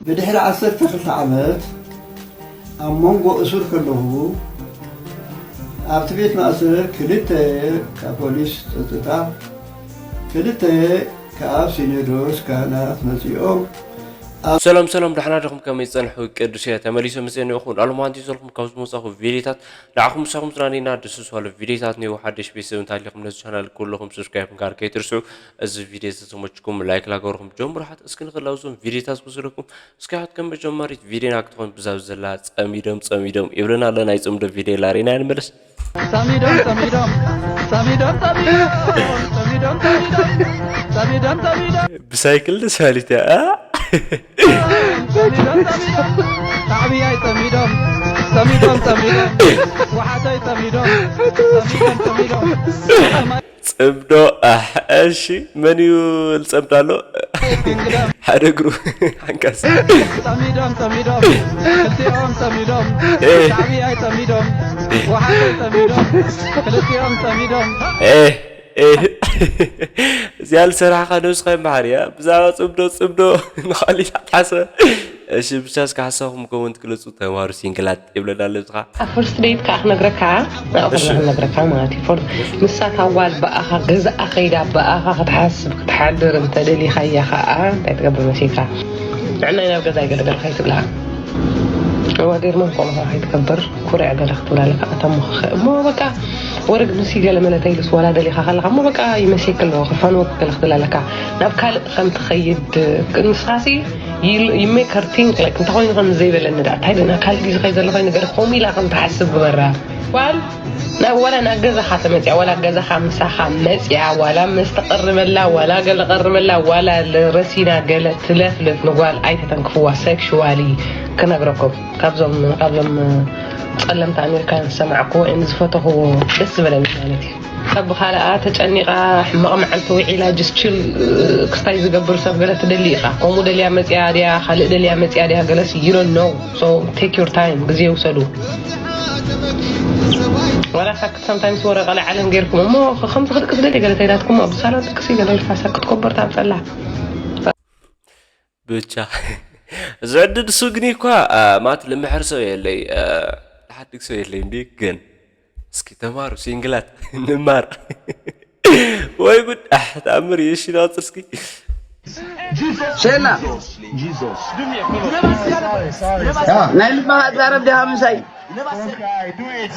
ብድሕሪ ዓሰርተ ክልተ ዓመት ኣብ መንጎ እሱር ከለኹ ኣብቲ ቤት ማእሰር ክልተ ካብ ፖሊስ ጸጥታ፣ ክልተ ካብ ሲኖዶስ ካህናት መጺኦም። ሰላም ሰላም፣ ደሕና ዲኹም? ከመይ ጸንሑ? ቅዱስ እየ ተመሊሰ መጽኤ ንኹን ኣሎም ኣንቲ ዘለኹም ካብ ዝመጻኹ ቪዲዮታት ንዓኹም ምሳኹም ዝራኒና ደስ ዝባሉ ቪዲዮታት ነው። ሓደሽ ቤተሰብ እንታሊኹም ነዚ ቻናል ኩልኹም ሰብስክራይብ ጋር ከይትርስዑ። እዚ ቪዲዮ ዝተመችኩም ላይክ ላገርኹም ጀምሩ። ሓት እስኪ ንኽላውዞም ቪዲዮታት ክወስደኩም። እስኪ ሓት ከም መጀመሪት ቪዲዮና ክትኾን ብዛብ ዘላ ጸሚዶም ጸሚዶም ይብለና ኣሎ። ናይ ጽምዶ ቪዲዮ ላሪና ንመለስ። ጸሚዶም ጸሚዶም ጸሚዶም ጸሚዶም ጸሚዶም ጸሚዶም ጸሚዶም ጸሚዶም ብሳይክል ደስ ባሊት እያ። ጸሚዶም ጸሚዶም ታዕብያይ ጸሚዶም ጸሚዶም ጸሚዶም ወሓተይ ጸሚዶም ጸሚዶም ጸሚዶም ጽምዶ ኣሕ፣ እሺ መን እዩ ዝጸምድ ኣሎ? ሓደ እግሩ ሓንካስ ጸሚዶም ጸሚዶም ክልቲኦም ጸሚዶም ሻዕብያይ ጸሚዶም ወሓደይ ጸሚዶም ክልቲኦም ጸሚዶም እዚኣ ዝሰራሕኻ ነብስኻ ይመሓር እያ። ብዛዕባ ጽምዶ ጽምዶ ንኻሊእ ሓሳብ እሺ ብቻ እስከ ሓሳብኩም ኮመንት ግለጹ። ተማሩ ሲንግላት ይብለና ኣሎ። ብዝኻ ኣብ ፈርስት ደይት ከዓ ክነግረካ ንኣኹ ክነግረካ ማለት እዩ። ፎር ንሳ ታዋል ብኣኻ ገዛኣ ከይዳ ብኣኻ ክትሓስብ ክትሓድር እንተደሊኻያ ከዓ እንታይ ትገብር መሲልካ? ንዕናይ ናብ ገዛይ ገለገለ ከይትብላ ወዲርማ ከምኡ ከይትገብር ኩርዕ ገለ ክትብላ ኣለካ። እታ ሞኽኸ እሞ በቃ ወረግ ምሲ ገለ መለ ተይሉስ ዋላ ደሊኻ ከለኻ እሞ በቃ ይመሲክ ኣለዎ ክፋንወክ ገለ ክትብል ኣለካ። ናብ ካልእ ከም ትኸይድ ንስኻሲ ይሜከር ቲንክ ላይክ እንተኾይኑ ከም ዘይበለኒ ዳ እንታይ ደና ካልእ ግዜ ከይ ዘሎ ኮይኑ ገለ ከምኡ ኢላ ከም ትሓስብ ግበራ። ጓል ናብ ዋላ ናብ ገዛኻ ተመፅያ ዋላ ገዛኻ ምሳኻ መፅያ ዋላ ምስ ተቐርበላ ዋላ ገለ ቀርበላ ዋላ ረሲና ገለ ትለፍልፍ ንጓል ኣይተተንክፍዋ። ሴክሽዋሊ ክነግረኩም ካብዞም ካብዞም ፀለምቲ ኣሜሪካውያን ዝሰማዕክዎ ን ዝፈተኽዎ ደስ ዝበለኒ ማለት እዩ። ካብ ብኻልኣ ተጨኒቓ ሕማቕ መዓልቲ ውዒላ just chill ክስታይ ዝገብር ሰብ ገለ ትደሊ ኢኻ። ከምኡ ደልያ መፅያ ድያ ካልእ ደልያ መፅያ ድያ ገለስ you don't know so take your time ግዜ ውሰዱ። ዋላ ሳክት sometimes ወረ ቀለ ዓለም ጌርኩም እሞ ከምዚ ክድቅስ ደልየ ገለ ተይላትኩም ኣብ ሳሎን ድቅስ ገለ ኢልካ ሳክት ኮበርታ ኣብ ፀላ ብቻ ዝዕድድ እሱ ግን እኳ ማት ልምሕር ሰው የለይ ልሓድግ ሰው የለይ እንዲ ግን እስኪ ተማሩ ሲንግላት ንማር ወይ ጉድ ኣሕ ተኣምር እዩ እሺ ናወፅር እስኪ ሴላ ናይ ልባኻ ዛረብ ዲኻ ምሳይ Do it,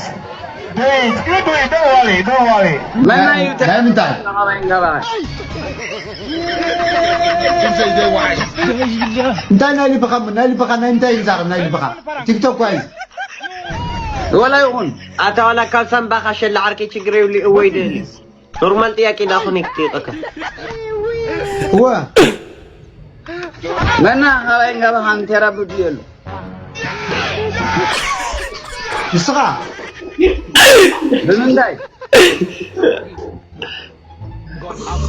do it, do it, don't worry, don't worry. መናዩ ናይ ምንታይ እንታይ ናይ ልብኻ ናይ ልብኻ ናይ ምንታይ ይዛረብ ናይ ልብኻ ቲክቶክ ዋይ ወላ ይኹን ኣታ ዋላ ካብ ሳምባኻ ሸላ ዓርከይ ችግር የብሉ እወይ ደሊ ኖርማል ጥያቄ ዳኹን ይክትይቀካ እወ መና ካባይ ጋባኻ እንቴራ ብድየሉ ንስኻ ብምንታይ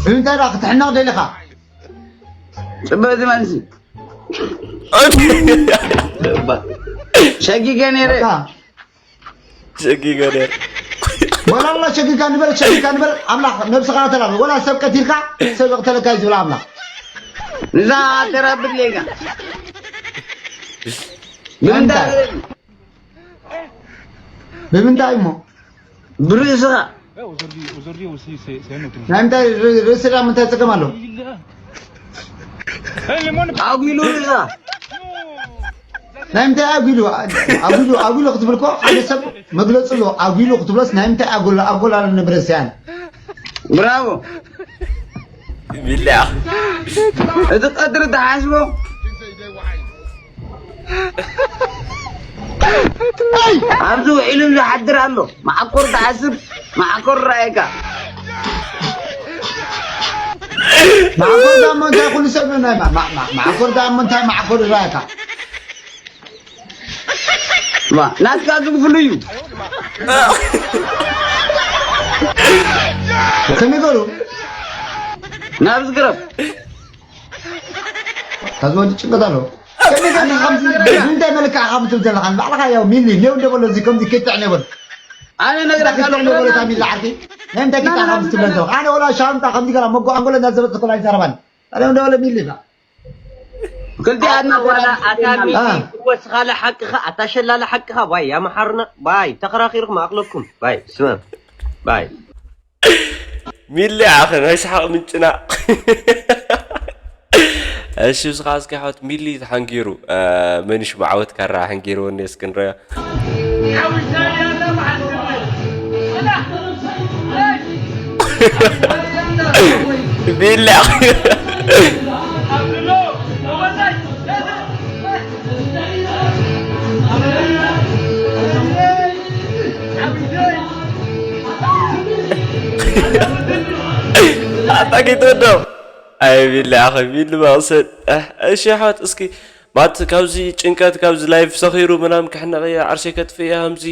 ብምንታይ ዳ ክትሕነቕ ደሊኻ ጽበዚ መልሲ ሸጊገ ነይረ ሸጊገ ነይረ ወላ ላ ሸጊጋ ንበል ሸጊጋ ንበል ኣምላኽ ነብስኻ ተላበ ወላ ሰብ ቀቲልካ ሰብ ይቕተለካ እዩ ዝብል ኣምላኽ ንዛ ተራብድ ሌጋ ብምንታይ ብምንታይ እሞ ብርእስኻ ናይ ምንታይ ርእሲ ዳ ምንታይ ፀገም ኣሎ ኣጒሉ ርእስኻ ናይ ምንታይ ኣጒሉ ኣጒሉ ኣጒሉ ክትብል ኮ ሓደ ሰብ መግለፂ ኣሎ ኣጒሉ ክትብሎስ ናይ ምንታይ ኣጎላለ ንብረት ስያን ብራቮ ሚልያ እቲ ቀድሪ ተሓስቦ ኣብዚ ውዒሉ ዝሓድር ኣሎ መዓኮር ትሓስብ መዓኮር ራእየካ ማዕኮር ዳሞ እንታይ ኩሉ ሰብ ናይ ማዕኮር ዳሞ እንታይ ማዕኮር ራእየካ ናትካ ግን ፍሉይ እዩ ከመይ ገሩ ናብ ዝግረብ ካብዚ ወዲ ጭንቀት ኣሎ እንታይ መልክዕ ካብ ትብል ዘለካ ንባዕልካ ያው ሚሊ ሌው እንደበሎ እዚ ከምዚ ክትዕ ነበር ኣነ ነግረካ ክትዕ ነበር እታ ሚሊ ዓርኪ ናይ እንታይ ክትዕ ካብ ትብል ዘለካ ኣነ ወላ ሻንጣ ከምዚ ገራ መጎ ኣንጎለ እናዘበጥኩ ኣይዛረባን ኣነ እንደበለ ሚሊ ክልቲኣና ኣታ ዋላ ኣታ ሚሊ አ። ወስኻለ ሓቅኻ ኣታ ሸላለ ሓቅኻ ባይ ያመሓርና ባይ ተኸራኺርኩም ኣቕለኩም ባይ ስማ ባይ ሚሊ ኣኸ ናይ ሰሓቕ ምንጭና። እሺ እስኻ እስኪ ሓወት ሚሊ ተሓንጊሩ መኒሽ ማዓወት ካራ ሓንጊሩ ወኒ እስክንረዮ። ሚሊ ኣኸ ኣጣቂጥዶ ኣይ ቢላ ኣኸ ቢል መቕሰድ። እሺ ሓወት እስኪ ማት ካብዚ ጭንቀት ካብዚ ላይፍ ሰኺሩ ምናምን ክሕነቐ እየ ዓርሰይ ከጥፍእ እየ ሃምዚ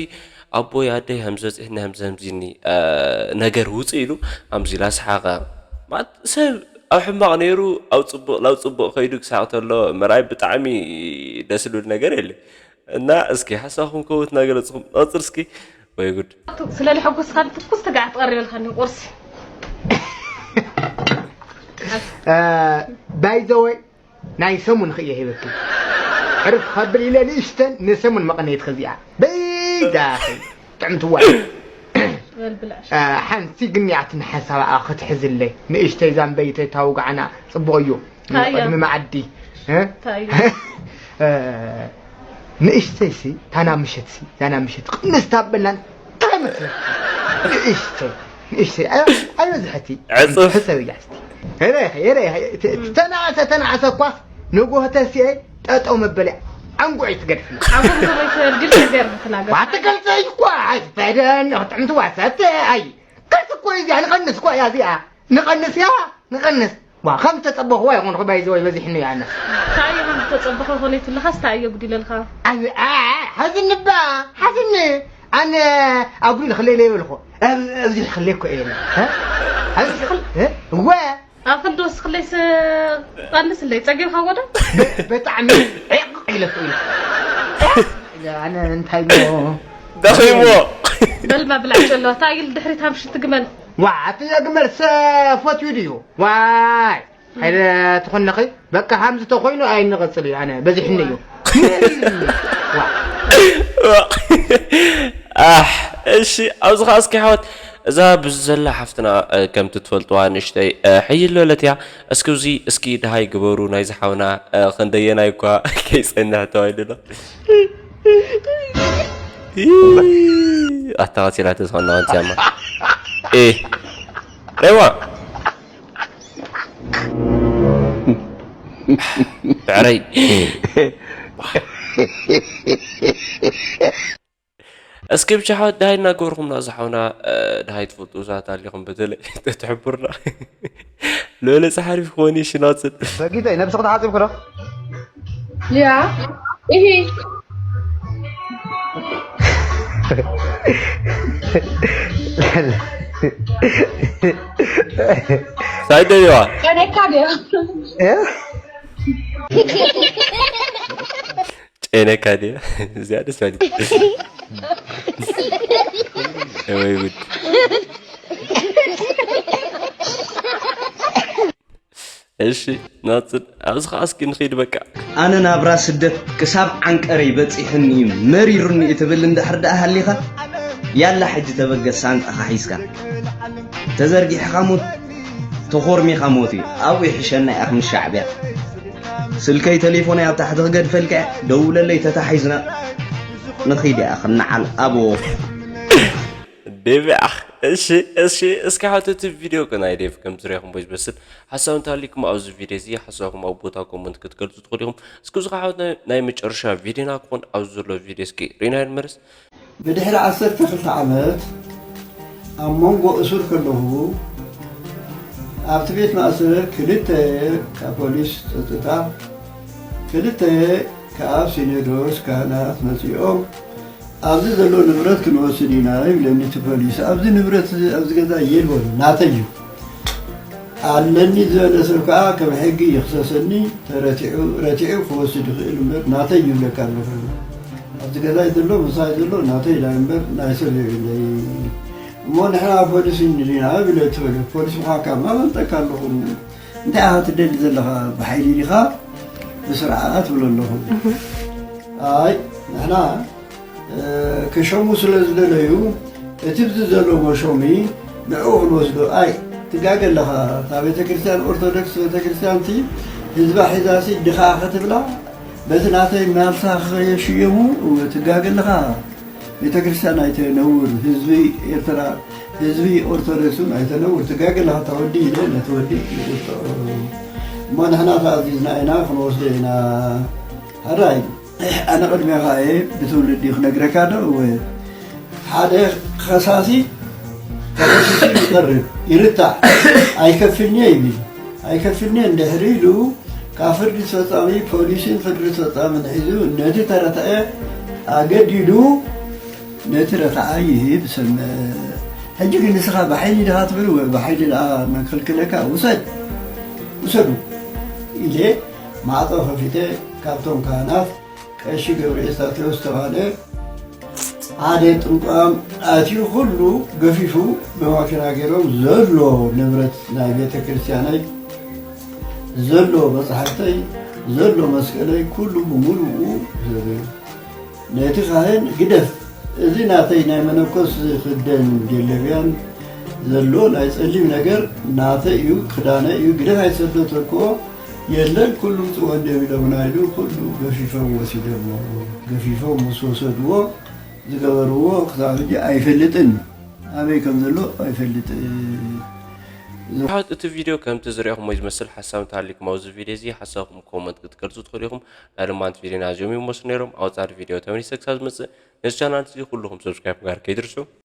ኣቦይ ኣደይ ሃምዚ በፂሕኒ ሃምዚ ሃምዚኒ ነገር ውፅእ ኢሉ ሃምዚ ላስሓቐ ማት ሰብ ኣብ ሕማቕ ነይሩ ኣብ ፅቡቕ ናብ ፅቡቕ ከይዱ ክሳቕ ተሎ ምርኣይ ብጣዕሚ ደስ ዝብል ነገር የለ እና እስኪ ሓሳብኩም ከውት ናገለፅኹም ቐፅል እስኪ ወይ ጉድ ስለ ልሐጎስካ ትኩስ ትጋዕ ትቐርበልካኒ ቁርሲ ባይዘወይ ናይ ሰሙን ክእየ ሂበኪ ዕርፍ ከብል ኢለ ንእሽተን ንሰሙን መቐነይት ከዚኣ በይዛኺ ጥዕምትዋ ሓንቲ ግንያትን ሓሳብኣ ክትሕዝለይ ንእሽተይ ዛንበይተይ ታውጋዕና ፅቡቕ እዩ ቅድሚ መዓዲ ንእሽተይሲ ታና ምሸትሲ ዛና ምሸት ቅንስ ታበልናን እንታይ መስለኪ ንእሽተይ ንእሽተይ ኣይበዝሐቲ ዕፅፍ ሕሰብ እያ እስቲ ተናእሰ ተናእሰ እኳስ ንጎሆ ተሲኤ ጠጠው መበሊ ዓንጉዕ ትገድፍና ዋትገልፀ እኳ ኣይትፈደን ጥዕምቲ ዋሰተ ኣይ ከስ እኮ እዚኣ ንቐንስ እኳ እያ እዚኣ ንቐንስ እያ ንቐንስ ዋ ከም ተጸበኽዋ ይኹን ባይዘወይ በዚሕኒ ኣነ እንታይ ኢኻ ተጸበኸ ኮነ ትለኻስ እንታይ እየ ጉዲለልካ ኣይ ሓዝኒ ባ ሓዝኒ ኣነ ኣጉዲል ክለይ ለይበልኹ ኣብዚ ክለይ እኮ እየ እወ ኣብ ክንዲ ወስኽለይስ ቀንስለይ ጸጊብካ ወደ ብጣዕሚ ዒቕ ኢለኩ ኢለ ኣነ እንታይ ደኺሞ በልባ ብላዕ ጨለዋ እንታይ ኢል ድሕሪት ሃምሽቲ ግመል ዋ እቲ ግመል ሰ ፈትዩ ድዩ ዋይ ሓይለ ትኾነኺ በቃ ሃምዚ ተኾይኑ ኣይንቐጽል እዩ ኣነ በዚሕኒ እዩ ኣሕ እሺ ኣብዚ ከዓ እስኪ ሓወት እዛ ብዙ ዘላ ሓፍትና ከምቲ ትፈልጥዋ ንእሽተይ ሕይል በለት እያ እስኪ እዚ እስኪ ድሃይ ግበሩ ናይዚ ሓውና ክንደየናይ እኳ ከይፀንሕ ተባሂሉ ኣሎ ኣታ ቀፂላ ተዝኾና ወንፅያማ ኤ ሬዋ ብዕረይ እስኪ ብቻ ሓወት ድሃይ እናገበርኩም ናብዚ ሓውና ድሃይ ትፈልጡ ዛት ኣሊኹም በተለይ ተትሕቡርና ለለ ፃሓሪፍ ክኾን እዩ ሽናፅል ፈጊተይ ነብስኺ ተሓፂብኪ ዶ ያ ኢሂ ሳይ ደሊዋ ከደካ ድያ ጨነካ ድያ እዚኣ ደስ ባዲ ወይ ጉድ እሺ ናፅድ ኣብዚ ከዓ እስኪ ንኸይድ በቃ ኣነ ናብራ ስደት ክሳብ ዓንቀረይ በፂሕኒ እዩ መሪሩኒ እዩ ትብል እንድሕር ደኣ ሃሊኻ ያላ ሕጂ ተበገስ ሳንጣኻ ሒዝካ ተዘርጊሕኻ ሙት ተኾርሚኻ ሞት እዩ ኣብኡ ይሕሸና እያ ከም ሻዕብያ ስልከይ ተሌፎነይ ኣብ ታሕቲ ክገድፈልካ እያ ደውለለይ ተታሒዝና ንኺድ እያ ክንዓል ኣቦ ዴቪ ኣኽ እሺ እሺ እስኪ ሓተቲ ቪድዮ ናይ ዴቭ ከም ዝሪኹም ቦይ ዝመስል ሓሳብ እንተሃሊኩም ኣብዚ ቪድዮ እዚ ሓሳብኩም ኣብ ቦታ ኮመንት ክትገልፁ ትኽእሉ ኢኹም እስኪ እዚ ከዓ ናይ መጨረሻ ቪድዮና ክኾን ኣብዚ ዘሎ ቪድዮ እስኪ ሪና ንመርስ ብድሕሪ ዓሰርተ ክልተ ዓመት ኣብ መንጎ እሱር ከለኹ ኣብቲ ቤት ማእሰር ክልተ ካብ ፖሊስ ፀጥታ ክልተ ካብ ሲኖዶስ ካህናት መፂኦም ኣብዚ ዘሎ ንብረት ክንወስድ ኢና ይብለኒ እቲ ፖሊስ። ኣብዚ ንብረት ኣብዚ ገዛ የልቦን ናተይ እዩ። ኣለኒ ዝበለ ሰብ ከዓ ከም ሕጊ ይኽሰሰኒ ተረቲዑ ረቲዑ ክወስድ ይኽእል እምበር ናተይ ይብለካ ኣለኹ ኣብዚ ገዛይ ዘሎ ምሳይ ዘሎ ናተይ ኢላ እምበር ናይ ሰብ የብለይ እሞ ንሕና ፖሊስ እንዲና ቢለ ትበለ ፖሊስ ምዃንካ ማመንጠካ ኣለኹ እንታይ ኢኻ ትደሊ ዘለኻ ብሓይሊ ዲኻ ብስርዓት ብሎ ኣለኹ። ኣይ ንሕና ክሸሙ ስለ ዝደለዩ እቲ ብዚ ዘለዎ ሸሚ ንዕኡ ክንወስዶ ኣይ ትጋገ ኣለኻ። እታ ቤተክርስትያን ኦርቶዶክስ ቤተክርስትያን ቲ ህዝባ ሒዛሲ ድኻ ክትብላ በቲ ናተይ ማልሳ ከየሽየሙ ትጋገ ኣለኻ። ቤተክርስትያን ኣይተነውር፣ ህዝቢ ኤርትራ ህዝቢ ኦርቶዶክስ እውን ኣይተነውር። ትጋገ ኣለኻ። እታ ወዲ ኢለ ነቲ ወዲ ይቁጥዖ እሞ ንሕና ተኣዚዝና ኢና ክንወስዶ ኢና። ሕራይ ኣነ ቅድሜኻ እየ ብትውልዲ ክነግረካ ዶ እወ ሓደ ኸሳሲ ተኸሲሱ ይቐርብ ይርታዕ ኣይከፍልኒ ይብል ኣይከፍልኒ እንድሕር ኢሉ ካብ ፍርዲ ፈጻሚ ፖሊስን ፍርዲ ፈጻምን ሒዙ ነቲ ተረትዐ ኣገዲዱ ነቲ ረትዓ ይህብ ሰምዕ። ሕጂ ግን ንስኻ ብሓይሊ ድኻ ትብል ወይ ብሓይሊ ደኣ መክልክለካ ውሰድ ውሰዱ ኢለ ማዕጾ ከፊተ ካብቶም ካህናት ቀሺ ገብርኤል ሳቴዎስ ዝተባህለ ሓደ ጥንቋም ኣትዩ ኩሉ ገፊፉ ብማኪና ገይሮም ዘሎ ንብረት ናይ ቤተ ክርስቲያነይ ዘሎ መጽሓፍተይ ዘሎ መስቀለይ ኩሉ ብምሉኡ ነቲ ካህን ግደፍ እዚ ናተይ ናይ መነኮስ ዝኽደን ጀለብያን ዘሎ ናይ ጸሊም ነገር ናተይ እዩ ክዳነ እዩ ግደፍ ኣይትሰዶ ተልክዎ የለን ኩሉ ምጽዎ እንዲዮም ኢሎምና ኢሉ ኩሉ ገፊፎም ወሲዶሞ። ገፊፎም ምስ ወሰድዎ ዝገበርዎ ክሳብ ሕጂ ኣይፈልጥን። ኣበይ ከም ዘሎ ኣይፈልጥን። ብዙሓት እቲ ቪድዮ ከምቲ ዝረኣኹሞ ዝመስል ሓሳብ እንተሃሊኩም ኣብዚ ቪድዮ እዚ ሓሳብኩም ኮመንት ክትገልጹ ትኽእሉ ኢኹም። ናይ ሎማንቲ ቪድዮና እዚኦም ይመስሉ ነይሮም። ኣብ ጻዕዳ ቪድዮ ተመሊሰ ክሳብ ዝመጽእ ነዚ ቻናል እዚ ኩልኹም ሰብስክራይብ ምግባር ከይትርስዑ።